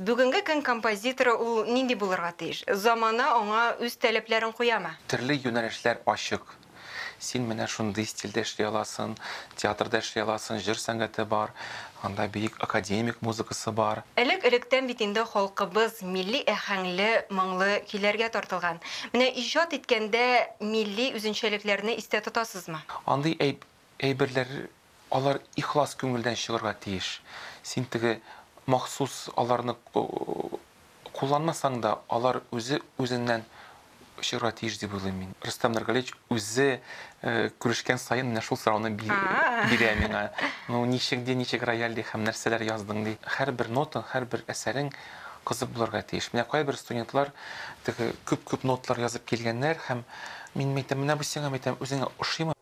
Бүгенге көн композиторы ул нинди булырга тиеш? Замана аңа үз таләпләрен куямы? Төрле юнәлешләр ачык. Син менә шундый стильдә эшли аласың, театрда эшли аласың, җыр сәнгате бар, анда бөек академик музыкасы бар. Элек-электән бит инде халкыбыз милли аһәңле, моңлы көйләргә тартылган. Менә иҗат иткәндә милли үзенчәлекләрне истә тотасызмы? Андый әйберләр алар ихлас күңелдән чыгарга тиеш. Син теге махсус аларны кулланмасаң да, алар үзе үзеннән чыгарга тиеш дип уйлыйм мин. Рөстәм Нургалиевич үзе күрешкән саен менә шул сорауны бирә миңа. Ну, ничек ди, ничек рояль ди һәм нәрсәләр яздың ди. Һәрбер нотаң, һәрбер әсәрең кызык булырга тиеш. Менә кайбер студентлар теге күп-күп ноталар язып килгәннәр һәм мин әйтәм, менә бу сиңа әйтәм, үзеңә ошыймы?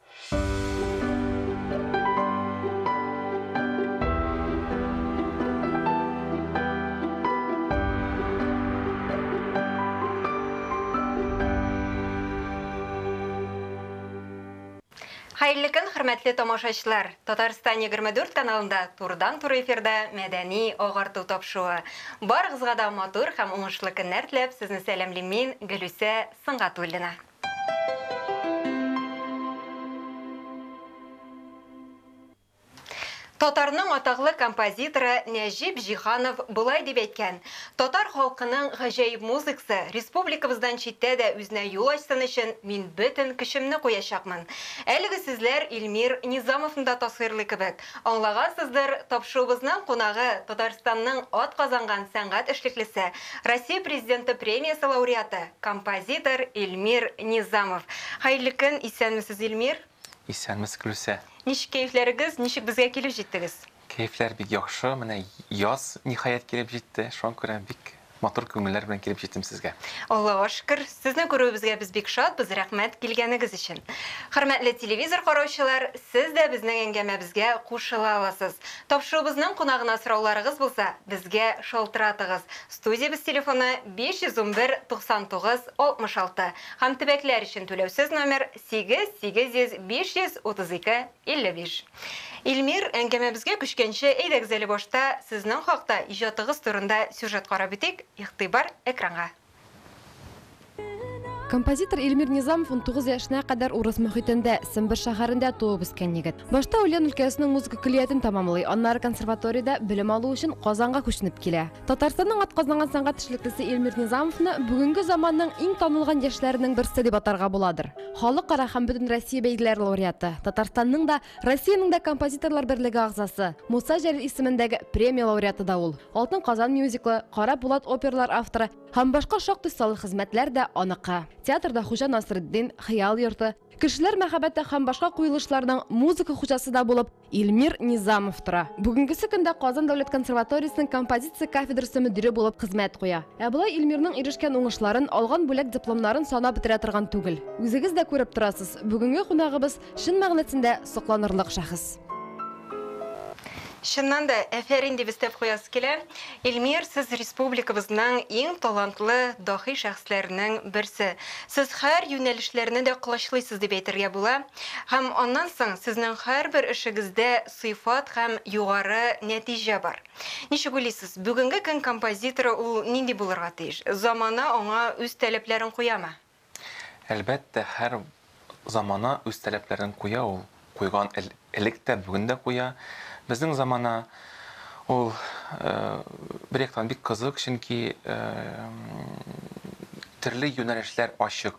Хәерле көн, хөрмәтле тамашачылар! Татарстан 24 каналында турыдан-туры эфирда мәдәни агарту тапшуы. Барыгызга да матур һәм уңышлы көннәр теләп, сезне сәламлим мин, Гөлүсә Сөнгатуллина. Татарның атаклы композиторы Нәҗип Җиһанов болай дип әйткән: "Татар халкының гаҗәеп музыкасы республикабыздан читтә дә үзенә юл ачсын өчен мин бөтен көчемне куячакмын". Әлеге сүзләр Илмир Низамовны да тасвирлый кебек. Аңлагансыздыр, тапшыруыбызның кунагы, Татарстанның атказанган сәнгать эшлеклесе, Россия Президенты премиясе лауреаты, композитор Илмир Низамов. Хәерле көн, исәнмесез, Илмир! Исәнмесез, Гөлүсә! Ничек кәефләрегез, ничек безгә килеп җиттегез? Кәефләр бик яхшы, менә яз ниһаять килеп җитте, шуңа күрә бик матур күңелләр белән килеп җиттем сезгә. Аллага шөкер, сезне күрүебезгә без бик шатбыз, рәхмәт килгәнегез өчен. Хөрмәтле телевизор караучылар, сез дә безнең әңгәмәбезгә кушыла аласыз. Тапшыруыбызның кунагына сорауларыгыз булса, безгә шалтыратыгыз. Студиябез телефоны 511 99 66 һәм төбәкләр өчен түләүсез номер 8 800 532 55. Илмир, әңгәмәбезгә күчкәнче, әйдәгез әле башта сезнең хакта, иҗатыгыз турында сюжет карап үтик, игътибар экранга. Композитор Илмир Низамов 19 яшенә кадәр урыс мөхитендә, Сембер шәһәрендә туып үскән егет. Башта Ульян өлкәсенең музыка көллиятен тәмамлый, аннары консерваториядә белем алу өчен Казанга күченеп килә. Татарстанның атказанган сәнгать эшлеклесе Илмир Низамовны бүгенге заманның иң танылган яшьләренең берсе дип атарга буладыр. Халыкара һәм бөтенроссия бәйгеләре лауреаты, Татарстанның да, Россиянең дә композиторлар берлеге әгъзасы, Муса Җәлил исемендәге премия лауреаты да ул. Алтын Казан мюзиклы, Кара Булат опералар авторы һәм башка шактый саллы хезмәтләр дә аныкы. Театрда Хуҗа Насретдин, Хыял йорты, Кешеләр мәхәббәте һәм башка куелышларның музыка хуҗасы да булып, Илмир Низамов тора. Бүгенгесе көндә Казан дәүләт консерваториясенең композиция кафедрасы мөдире булып хезмәт куя. Ә болай Илмирның ирешкән уңышларын, алган бүләк-дипломнарын санап бетерә торган түгел. Үзегез дә күреп торасыз, бүгенге кунагыбыз чын мәгънәсендә сокланырлык шәхес. Чыннан да, әфәрин дип өстәп куясы килә. Илмир, сез республикабызның иң талантлы, даһи шәхесләренең берсе. Сез һәр юнәлешләрне дә колачлыйсыз дип әйтергә була. Һәм аннан соң сезнең һәрбер эшегездә сыйфат һәм югары нәтиҗә бар. Ничек уйлыйсыз, бүгенге көн композиторы ул нинди булырга тиеш? Замана аңа үз таләпләрен куямы? Әлбәттә, һәр замана үз таләпләрен куя ул. Куйган элек тә, бүген дә куя. Безнең замана ул бер яктан бик кызык, чөнки төрле юнәлешләр ачык.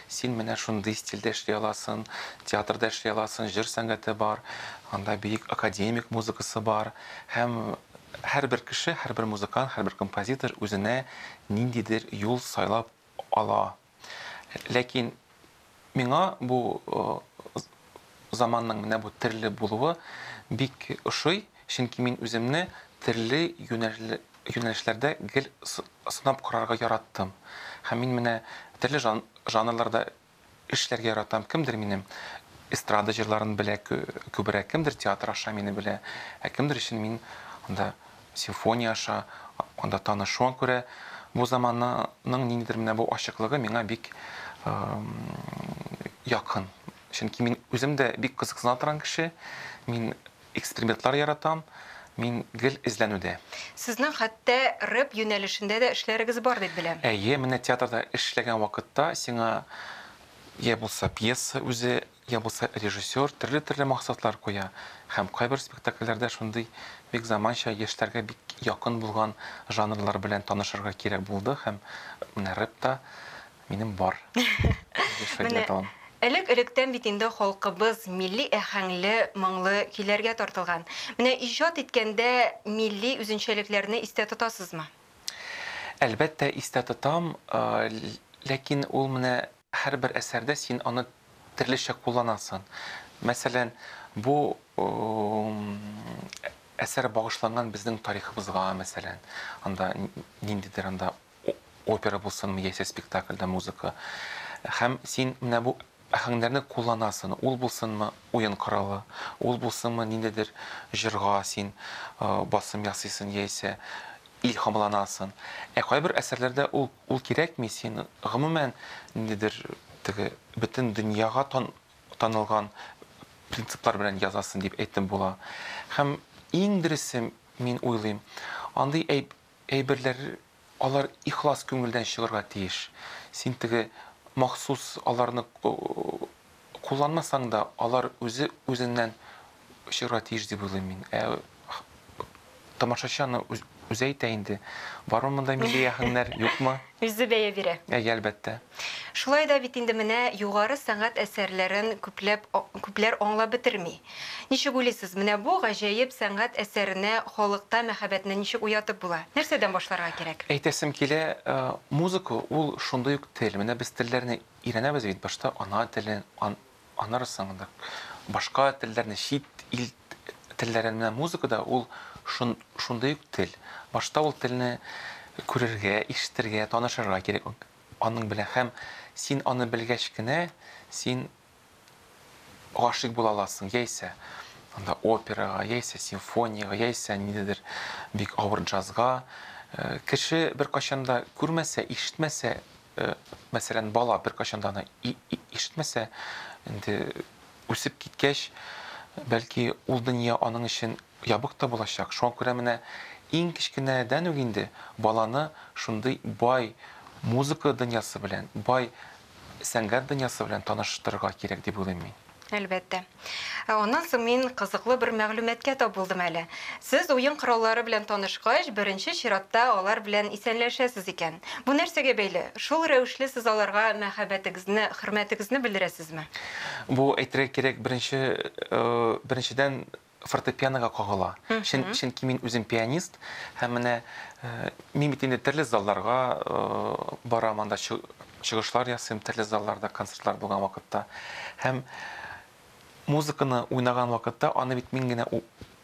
Син менә шундый стильдә эшли аласың, театрда эшли аласың, җыр сәнгате бар, анда бөек академик музыкасы бар. Һәм һәрбер кеше, һәрбер музыкант, һәрбер композитор үзенә ниндидер юл сайлап ала. Ләкин миңа бу заманның менә бу төрле булуы бик ошый, чөнки мин үземне төрле юнәлешләрдә гел сынап карарга яраттым. Һәм мин менә төрле жанрларда эшләргә яратам. Кемдер минем эстрада җырларын белә күбрәк, кемдер театр аша мине белә, ә кемдер өчен мин анда симфония аша анда таныш. Шуңа күрә бу заманның ниндидер менә бу ачыклыгы миңа бик якын. Чөнки мин үзем дә бик кызыксына торган кеше, мин экспериментлар яратам. Мин гел эзләнүдә. Сезнең хәтта рэп юнәлешендә дә эшләрегез бар дип беләм. Әйе, менә театрда эшләгән вакытта сиңа я булса пьеса үзе, я булса режиссер төрле-төрле максатлар куя. Һәм кайбер спектакльләрдә шундый бик заманча, яшьләргә бик якын булган жанрлар белән танышырга кирәк булды һәм менә рэп та минем бар. Шулай дип Менә әйтә алам. элек-электән бит инде халкыбыз милли әһәңле, моңлы көйләргә тартылган. Менә иҗат иткәндә милли үзенчәлекләрне истә тотасызмы? Әлбәттә, истә тотам, ләкин ул менә һәрбер әсәрдә син аны төрлечә кулланасың. Мәсәлән, бу әсәр багышланган безнең тарихыбызга, мәсәлән, анда ниндидер анда опера булсынмы, яисә спектакльдә музыка. Һәм син менә бу әһәңнәрне кулланасың. Ул булсынмы уен коралы, ул булсынмы ниндидер җырга син басым ясыйсың, яисә илһамланасың. Ә кайбер әсәрләрдә ул кирәкми, син гомумән ниндидер теге бөтен дөньяга танылган принциплар белән язасың дип әйтеп була. Һәм иң дөресе, мин уйлыйм, андый әйберләр алар ихлас күңелдән чыгарга тиеш. Син теге махсус аларны кулланмасаң да, алар үзе үзеннән чыгарга тиеш дип уйлыйм мин. Ә тамашачы аны үзе әйтә инде. Бармы монда милли әһәңнәр, юкмы? Үзе бәя бирә. Әйе, әлбәттә. Шулай да бит инде менә югары сәнгать әсәрләрен күпләр аңлап бетерми. Ничек уйлыйсыз, менә бу гаҗәеп сәнгать әсәренә халыкта мәхәббәтне ничек уятып була? Нәрсәдән башларга кирәк? Әйтәсем килә, музыка ул шундый ук тел. Менә без телләрне өйрәнәбез бит, башта ана телен, аннары соң да башка телләрне, чит ил телләрен. Менә музыкада ул шундый ук тел. Башта ул телне күрергә, ишетергә, танышырга кирәк аның белән. Һәм син аны белгәч кенә, син гашыйк була аласың, яисә анда операга, яисә симфониягә, яисә ниндидер бик авыр джазга. Кеше беркайчан да күрмәсә, ишетмәсә, мәсәлән, бала беркайчан да аны ишетмәсә, инде үсеп киткәч, бәлки ул дөнья аның өчен ябык та булачак. Шуңа күрә менә иң кечкенәдән үк инде баланы шундый бай музыка дөньясы белән, бай сәнгать дөньясы белән таныштырырга кирәк дип уйлыйм мин. Әлбәттә. Аннан соң мин кызыклы бер мәгълүматка тап булдым әле. Сез уен кораллары белән танышкач, беренче чиратта алар белән исәнләшәсез икән. Бу нәрсәгә бәйле? Шул рәвешле сез аларга мәхәббәтегезне, хөрмәтегезне белдерәсезме? Бу әйтергә кирәк, беренчедән фортепианога кагыла. Чөнки мин үзем пианист һәм менә мин бит инде төрле залларга барам, анда чыгышлар ясыйм, төрле залларда концертлар булган вакытта. Һәм музыканы уйнаган вакытта аны бит мин генә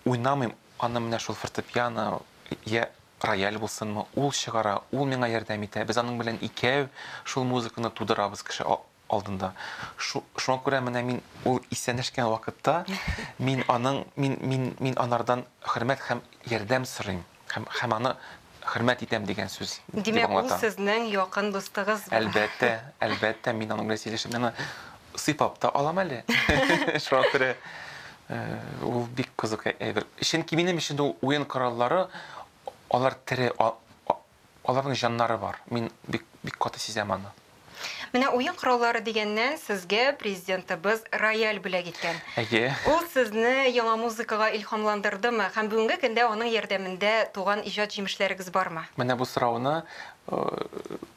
уйнамыйм, аны менә шул фортепиано я рояль булсынмы, ул чыгара, ул миңа ярдәм итә. Без аның белән икәү шул музыканы тудырабыз кеше алдында. Шуңа күрә менә мин ул исәнләшкән вакытта мин аның мин мин мин анардан хөрмәт һәм ярдәм сорыйм һәм аны хөрмәт итәм дигән сүз дип Димәк, ул аңлатам. сезнең якын дустыгыз. Әлбәттә, әлбәттә, мин аның белән сөйләшеп, мин аны сыйпап та алам әле. Шуңа күрә ул бик кызык әйбер. Чөнки минем өчен ул уен кораллары алар тере, аларның җаннары бар. Мин бик бик каты сизәм аны. Менә уен кораллары дигәннән сезгә президентыбыз рояль бүләк иткән. Әйе. Ул сезне яңа музыкага илһамландырдымы һәм бүгенге көндә аның ярдәмендә туган иҗат җимешләрегез бармы? Менә бу сорауны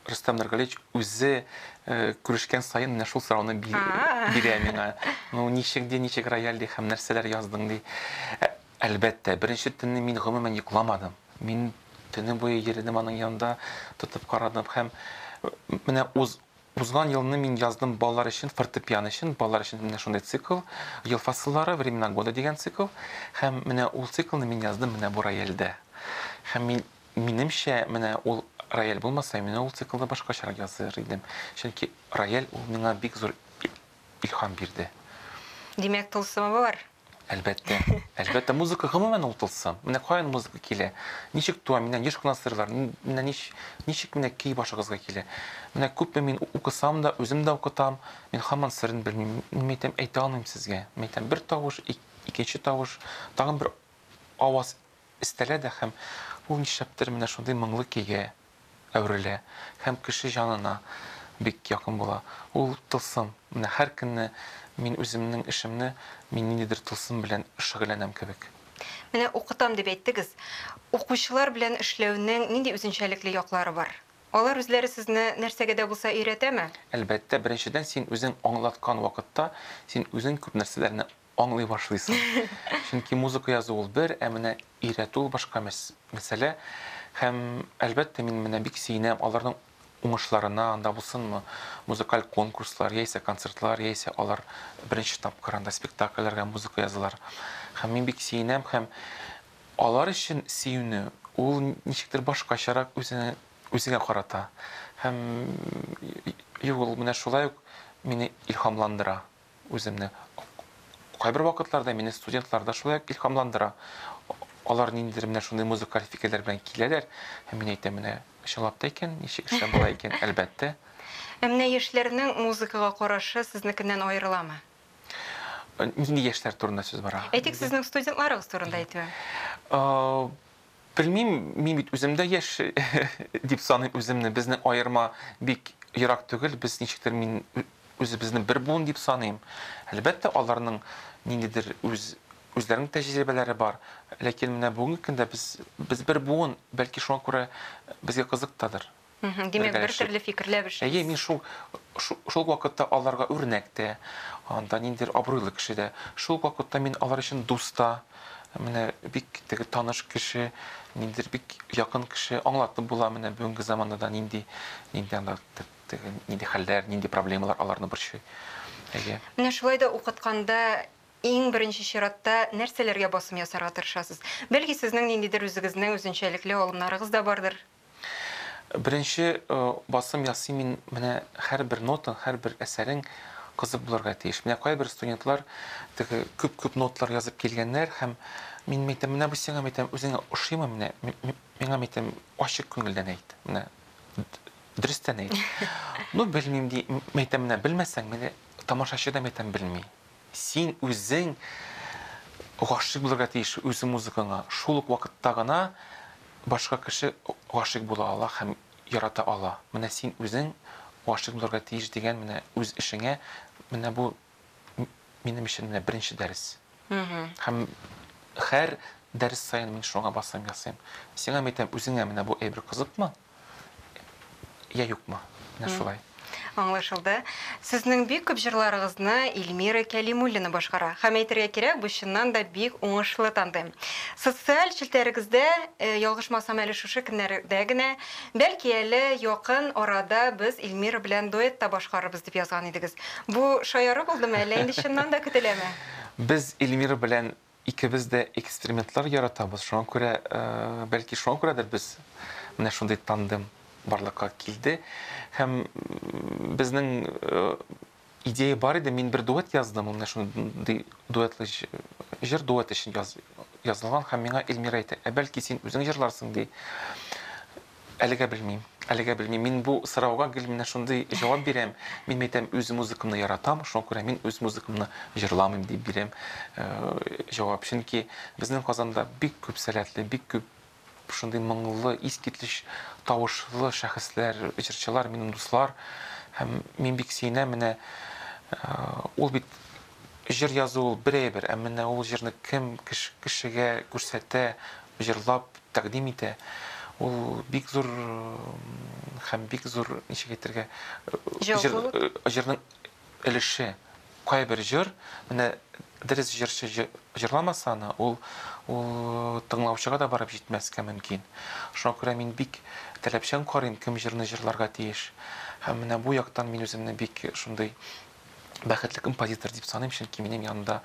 Рөстәм Нургалиевич үзе күрешкән саен менә шул сорауны бирә миңа. Ну, ничек ди, ничек рояль ди һәм нәрсәләр яздың ди. Әлбәттә, беренче төнне мин гомумән йокламадым. Мин төне буе йөрдем аның янында, тотып карадым һәм менә узган елны мин яздым балалар өчен, фортепиано өчен, балалар өчен менә шундый цикл, ел фасыллары, времена года дигән цикл. Һәм менә ул циклны мин яздым менә бу рояльдә. Һәм мин, минемчә, менә ул рояль булмаса, мин ул циклны башкачарак языр идем. Чөнки рояль ул миңа бик зур илһам бирде. Димәк, тылсымы бар. Әлбәттә, әлбәттә, музыка гомумән ул тылсым. Менә каян музыка килә? Ничек туа? Миннән еш кына сорыйлар. Менә ничек менә көй башыгызга килә? Менә күпме мин укысам да, үзем дә укытам, мин һаман серен белмим. Мин әйтәм, әйтә алмыйм сезгә. Мин әйтәм, бер тавыш, икенче тавыш, тагын бер аваз өстәлә дә һәм ул нишләптер менә шундый моңлы көйгә әверелә һәм кеше җанына бик якын була. Ул тылсым. Менә һәр көнне мин үземнең эшемне мин ниндидер тылсым белән шөгыльләнәм кебек. Менә укытам дип әйттегез. Укучылар белән эшләүнең нинди үзенчәлекле яклары бар? Алар үзләре сезне нәрсәгә дә булса өйрәтәме? Әлбәттә, беренчедән, син үзең аңлаткан вакытта, син үзең күп нәрсәләрне аңлый башлыйсың. Чөнки музыка язу ул бер, ә менә өйрәтү ул башка мәсьәлә. Һәм, әлбәттә, мин менә бик сөенәм аларның уңышларына, анда булсынмы музыкаль конкурслар, яисә концертлар, яисә алар беренче тапкыр анда спектакльләргә музыка язалар. Һәм мин бик сөенәм, һәм алар өчен сөюне ул ничектер башкачарак үзенә үзеңә карата. Һәм юк, ул менә шулай ук мине илһамландыра үземне. Кайбер вакытларда мине студентлар да шулай ук илһамландыра. Алар ниндидер менә шундый музыкаль фикерләр белән киләләр, һәм мин әйтәм, менә чынлап та икән, ничек эшләп була икән, әлбәттә. Ә менә яшьләрнең музыкага карашы сезнекеннән аерыламы? Нинди яшьләр турында сүз бара? Әйтик, сезнең студентларыгыз турында әйтүем. Белмим, мин бит үзем дә яшь дип саныйм үземне. Безнең аерма бик ерак түгел. Без ничектер мин үзебезне бер буын дип саныйм. Әлбәттә, аларның ниндидер үз үзләренең тәҗрибәләре бар. Ләкин менә бүгенге көндә без без бер буын, бәлки шуңа күрә безгә кызык тадыр. Димәк, бер төрле фикерләп эшлисез. Әйе, мин шул шул ук вакытта аларга үрнәк тә, анда ниндидер абруйлы кеше дә. Шул ук вакытта мин алар өчен дус та, менә бик теге таныш кеше, ниндидер бик якын кеше, аңлатып була менә бүгенге заманда да нинди нинди анда теге нинди хәлләр, нинди проблемалар аларны борчый. Әйе. Менә шулай да укытканда иң беренче чиратта нәрсәләргә басым ясарга тырышасыз? Бәлки сезнең ниндидер үзегезнең үзенчәлекле алымнарыгыз да бардыр? Беренче басым ясыйм мин менә һәрбер нотаң, һәрбер әсәрең кызык булырга тиеш. Менә кайбер студентлар теге күп-күп ноталар язып килгәннәр һәм мин әйтәм, менә бу сиңа әйтәм, үзеңә ошыймы менә? Миңа әйтәм, ачык күңелдән әйт. Менә дөрестән әйт. Ну, белмим ди, әйтәм, менә белмәсәң, менә тамашачы да әйтәм, белми. Син үзең гашыйк булырга тиеш үз музыкаңа. Шул ук вакытта гына башка кеше гашыйк була ала һәм ярата ала. Менә син үзең гашыйк булырга тиеш дигән менә үз эшеңә, менә бу минем өчен менә беренче дәрес. Һәм һәр дәрес саен мин шуңа басым ясыйм. Сиңа әйтәм, үзеңә менә бу әйбер кызыкмы? Я юкмы? Менә шулай. Аңлашылды. Сезнең бик күп җырларыгызны Эльмира Кәлимуллина башкара. Һәм әйтергә кирәк, бу чыннан да бик уңышлы тандем. Социаль челтәрегездә, ялгышмасам әле шушы көннәрдә генә, бәлки әле якын арада без Эльмира белән дуэт та башкарырбыз дип язган идегез. Бу шаяру булдымы, әллә инде чыннан да көтеләме? Без Эльмира белән икебез дә экспериментлар яратабыз. Шуңа күрә, бәлки шуңа күрәдер без менә шундый тандем барлыкка килде. Һәм безнең идея бар иде, мин бер дуэт яздым, ул менә шундый дуэтлы җыр дуэт өчен язылган, һәм миңа Эльмира әйтә, ә бәлки син үзең җырларсың, ди. Әлегә белмим, әлегә белмим. Мин бу сорауга гел менә шундый җавап бирәм. Мин әйтәм, үз музыкамны яратам, шуңа күрә мин үз музыкамны җырламыйм дип бирәм җавап. Чөнки безнең Казанда бик күп сәләтле, бик күп шундый моңлы, искиткеч тавышлы шәхесләр, җырчылар, минем дуслар. Һәм мин бик сөенәм, менә ул бит җыр язу ул бер әйбер, ә менә ул җырны кем кешегә күрсәтә, җырлап тәкъдим итә, ул бик зур һәм бик зур, ничек әйтергә, җырның өлеше. Кайбер җыр, менә дөрес җырчы җырламаса аны, ул ул тыңлаучыга да барып җитмәскә мөмкин. Шуңа күрә мин бик таләпчән карыйм, кем җырны җырларга тиеш. Һәм менә бу яктан мин үземне бик шундый бәхетле композитор дип саныйм, чөнки минем янымда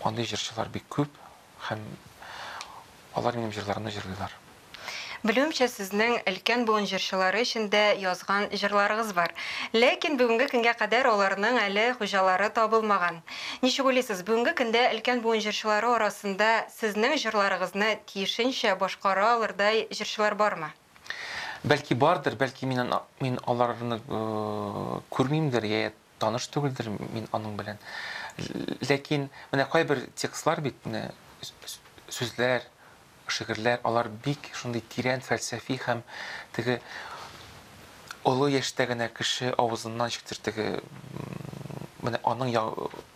андый җырчылар бик күп һәм алар минем җырларымны җырлыйлар. Белүемчә, сезнең өлкән буын җырчылары өчен дә язган җырларыгыз бар. Ләкин бүгенге көнгә кадәр аларның әле хуҗалары табылмаган. Ничек уйлыйсыз, бүгенге көндә өлкән буын җырчылары арасында сезнең җырларыгызны тиешенчә башкара алырдай җырчылар бармы? Бәлки бардыр, бәлки мин мин аларны күрмимдер, я таныш түгелдер мин аның белән. Ләкин менә кайбер текстлар бит, менә сүзләр, шигырьләр, алар бик шундый тирән фәлсәфи һәм теге олы яшьтә генә кеше авызыннан ничектер теге менә аның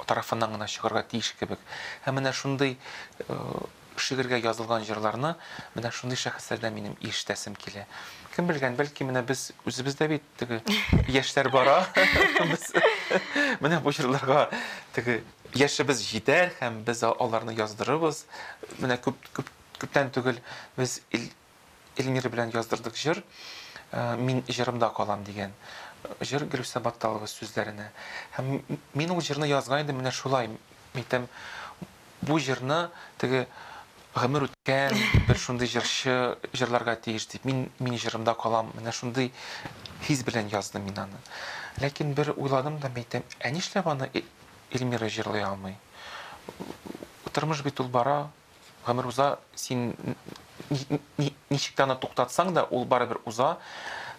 тарафыннан гына чыгарга тиеш кебек. Һәм менә шундый шигырьгә язылган җырларны менә шундый шәхесләрдән минем ишетәсем килә. Кем белгән, бәлки менә без үзебез дә бит теге яшьләр бара. Без менә бу җырларга теге яшебез җитәр һәм без аларны яздырырбыз. Менә күп, күп, күптән түгел без Эльмира белән яздырдык җыр. Мин җырымда калам дигән җыр Гөлүсә Батталова сүзләренә. Һәм мин ул җырны язган идем менә шулай. Мин әйтәм, бу җырны теге гомер үткән бер шундый җырчы җырларга тиеш дип. Мин мин җырымда калам. Менә шундый хис белән яздым мин аны. Ләкин бер уйладым да, мин әйтәм, ә нишләп аны Эльмира җырлый алмый? Тормыш бит ул бара, гомер уза, син ничек тә аны туктатсаң да, ул барыбер уза.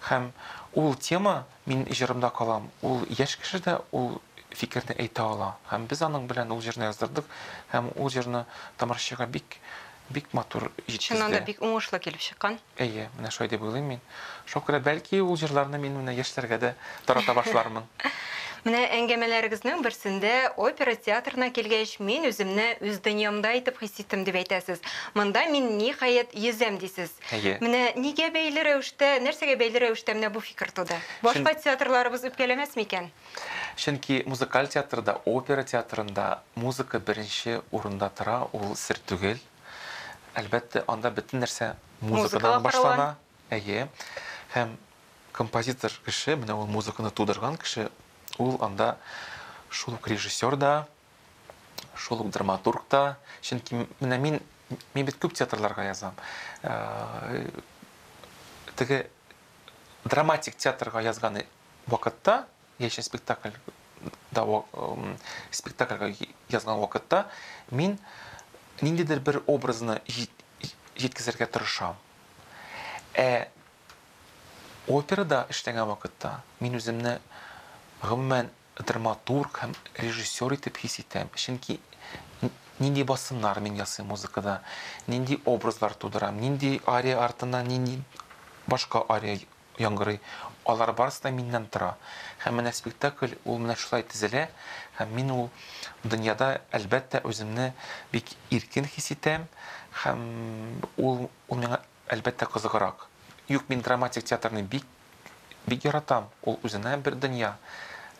Һәм ул тема, мин җырымда калам, ул яшь кеше дә ул фикерне әйтә ала. Һәм без аның белән ул җырны яздырдык, һәм ул җырны тамашачыга бик, бик матур җиткезде. Чыннан да бик уңышлы килеп чыккан. Әйе, менә шулай дип уйлыйм мин. Шуңа күрә бәлки ул җырларны мин менә яшьләргә дә тарата башлармын. Менә әңгәмәләрегезнең берсендә опера театрына килгәч, мин үземне үз дөньямда итеп хис иттем дип әйтәсез. Монда мин ниһаять йөзәм дисез. Әйе. Менә нигә бәйле рәвештә, нәрсәгә бәйле рәвештә менә бу фикер туды? Башка театрларыбыз үпкәләмәс микән? Чөнки музыкаль театрда, опера театрында музыка беренче урында тора, ул сер түгел. Әлбәттә, анда бөтен нәрсә музыкадан башлана. Әйе. Һәм композитор кеше, менә ул музыканы тудырган кеше, ул анда шул ук режиссер да, шул ук драматург та. Чөнки менә мин, мин бит күп театрларга язам. Теге драматик театрга язган вакытта, яшә спектакль да спектакльгә язган вакытта мин ниндидер бер образны җиткезергә тырышам. Ә операда эшләгән вакытта мин үземне гомумән драматург һәм режиссер итеп хис итәм. Чөнки нинди басымнар мин ясыйм музыкада, нинди образлар тудырам, нинди ария артыннан нинди башка ария яңгырый. Алар барысы да миннән тора. Һәм менә спектакль ул менә шулай төзелә. Һәм мин ул дөньяда әлбәттә үземне бик иркен хис итәм. Һәм ул миңа әлбәттә кызыграк. Юк, мин драматик театрны бик бик яратам. Ул үзенә бер дөнья.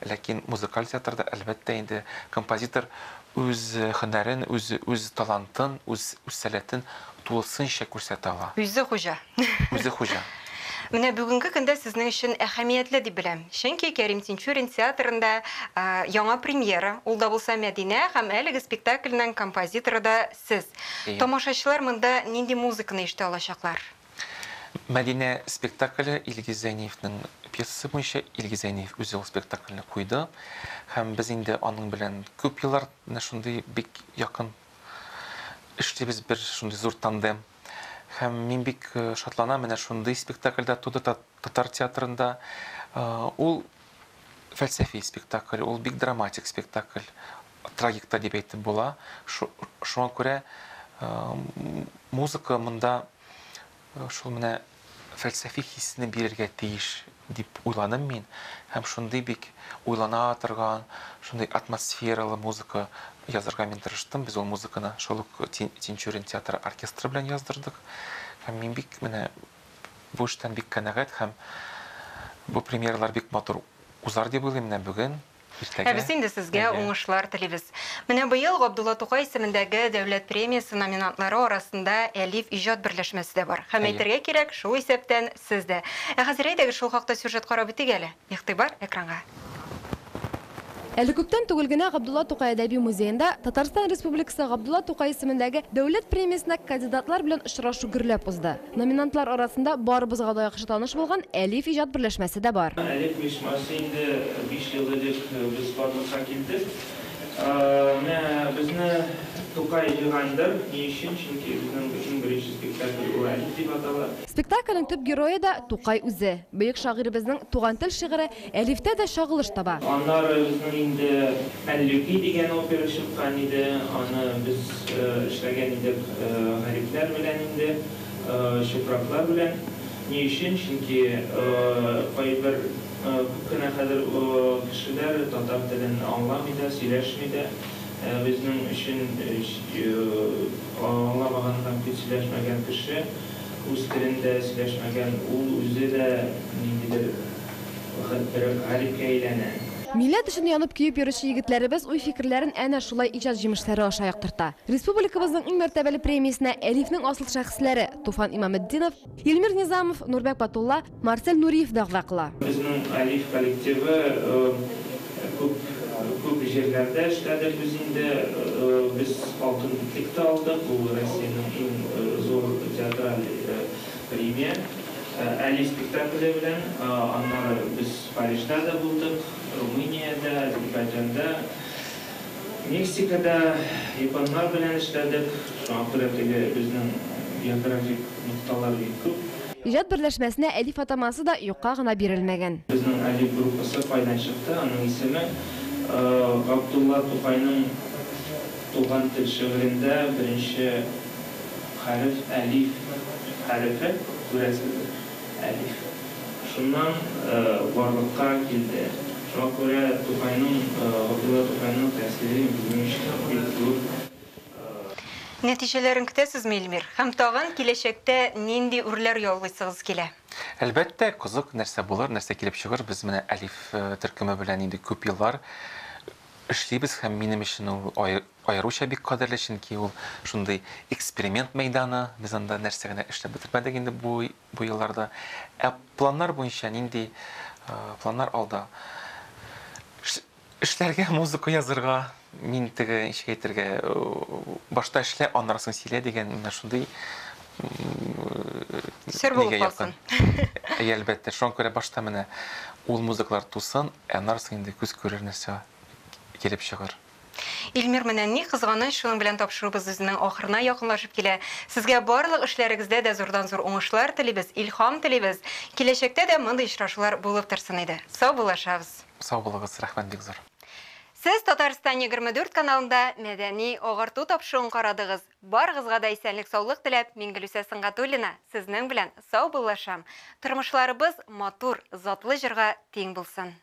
Ләкин музыкаль театрда әлбәттә инде композитор үз һөнәрен, үз үз талантын, үз үз сәләтен тулысынча күрсәтә ала. Үзе хуҗа. Үзе хуҗа. Менә бүгенге көндә сезнең өчен әһәмиятле дип беләм. Чөнки Кәрим Тинчурин театрында яңа премьера, ул да булса Мәдинә һәм әлеге спектакльнең композиторы да сез. Тамашачылар монда нинди музыканы ишетә алачаклар? Мәдинә спектакле Илгиз Зәйниевның пьесасы буенча. Илгиз Зәйниев үзе ул спектакльне куйды. Һәм без инде аның белән күп еллар менә шундый бик якын эшлибез, бер шундый зур тандем. Һәм мин бик шатланам, менә шундый спектакльдә туды татар театрында. Ул фәлсәфи спектакль, ул бик драматик спектакль, трагик та дип әйтеп була. Шуңа күрә музыка монда шул менә фәлсәфи хисне бирергә тиеш дип уйладым мин. Һәм шундый бик уйлана торган, шундый атмосфералы музыка язырга мин тырыштым. Без ул музыканы шул ук Тинчурин театры оркестры белән яздырдык. Һәм мин бик менә бу эштән бик канәгать һәм бу премьералар бик матур узар дип уйлыйм менә бүген, иртәгә. Ә без инде сезгә уңышлар телибез. Менә быел Габдулла Тукай исемендәге дәүләт премиясе номинантлары арасында Әлиф иҗат берләшмәсе дә бар. Һәм әйтергә кирәк, шул исәптән сез дә. Ә хәзер әйдәгез шул хакта сюжет карап үтик әле. Игътибар экранга. Әле күптән түгел генә Габдулла Тукай әдәби музеенда Татарстан Республикасы Габдулла Тукай исемендәге дәүләт премиясенә кандидатлар белән очрашу гөрләп узды. Номинантлар арасында барыбызга да яхшы таныш булган Әлиф иҗат берләшмәсе дә бар. Әлиф оешмасы инде 5 ел элек без барлыкка килдек. Менә безне Тукай җыйгандыр. Ни өчен? Чөнки безнең иң беренче спектакль ул Әлиф дип атала. Спектакльнең төп герое да Тукай үзе. Бөек шагыйребезнең Туган тел шигыре Әлифтә дә чагылыш таба. Аннары безнең инде Әллүки дигән опера чыккан иде. Аны без эшләгән идек гарипләр белән инде, чукраклар белән. Ни өчен? Чөнки кайбер күп кенә хәзер кешеләр татар телен аңламый да, сөйләшми дә. Безнең өчен аңламаган һәм күп сөйләшмәгән кеше, үз телендә сөйләшмәгән, ул үзе дә ниндидер бер гарипкә әйләнә. Милләт өчен янып-көеп йөрүче егетләребез уй-фикерләрен әнә шулай иҗат җимешләре аша яктырта. Республикабызның иң мәртәбәле премиясенә Әлифнең асыл шәхесләре, Туфан Имаметдинов, Илмир Низамов, Нурбәк Батулла, Марсель Нуриев дәгъва кыла. Безнең Әлиф коллективы күп күп җирләрдә эшләде без инде. Без Алтын битлек тә алдык, ул Россиянең иң зур театраль премия. Әлиф спектакле белән. Аннары без Парижда да булдык, Румыниядә, Азербайҗанда, Мексикада японнар белән эшләдек. Шуңа күрә теге безнең географик нокталар бик күп. Иҗат берләшмәсенә Әлиф атамасы да юкка гына бирелмәгән. Безнең Әлиф группасы кайдан чыкты? Аның исеме Габдулла Тукайның Туган тел шигырендә беренче хәреф әлиф хәрефе, күрәсездер, әлиф. Шуннан барлыкка килде. Шуңа күрә Тукайның, Габдулла Тукайның тәэсире безнең өчен бик зур. Нәтиҗәләрен көтәсезме, Илмир? Һәм тагын киләчәктә нинди үрләр яулыйсыгыз килә? Әлбәттә, кызык нәрсә булыр, нәрсә килеп чыгыр. Без менә Әлиф төркеме белән инде күп еллар эшлибез һәм минем өчен ул аеруча бик кадерле, чөнки ул шундый эксперимент мәйданы. Без анда нәрсә генә эшләп бетермәдек инде бу бу елларда. Ә планнар буенча нинди планнар алда? Эшләргә, музыка язырга, мин теге ничек әйтергә, башта эшлә, аннары соң сөйлә дигән менә шундый Сер булып калсын. Әйе, әлбәттә. Шуңа күрә башта менә ул музыкалар тусын, ә аннары соң инде күз күрер нәрсә килеп чыгыр. Илмир, менә ни кызганыч, шуның белән тапшыруыбыз үзенең ахырына якынлашып килә. Сезгә барлык эшләрегездә дә зурдан-зур уңышлар телибез, илһам телибез. Киләчәктә дә мондый очрашулар булып торсын иде. Саубуллашабыз. Сау булыгыз, рәхмәт бик зур. Сез Татарстан 24 каналында Мәдәни агарту тапшыруын карадыгыз. Барыгызга да исәнлек-саулык теләп, мин Гөлүсә Сөнгатуллина сезнең белән саубуллашам. Тормышларыбыз матур, затлы җырга тиң булсын.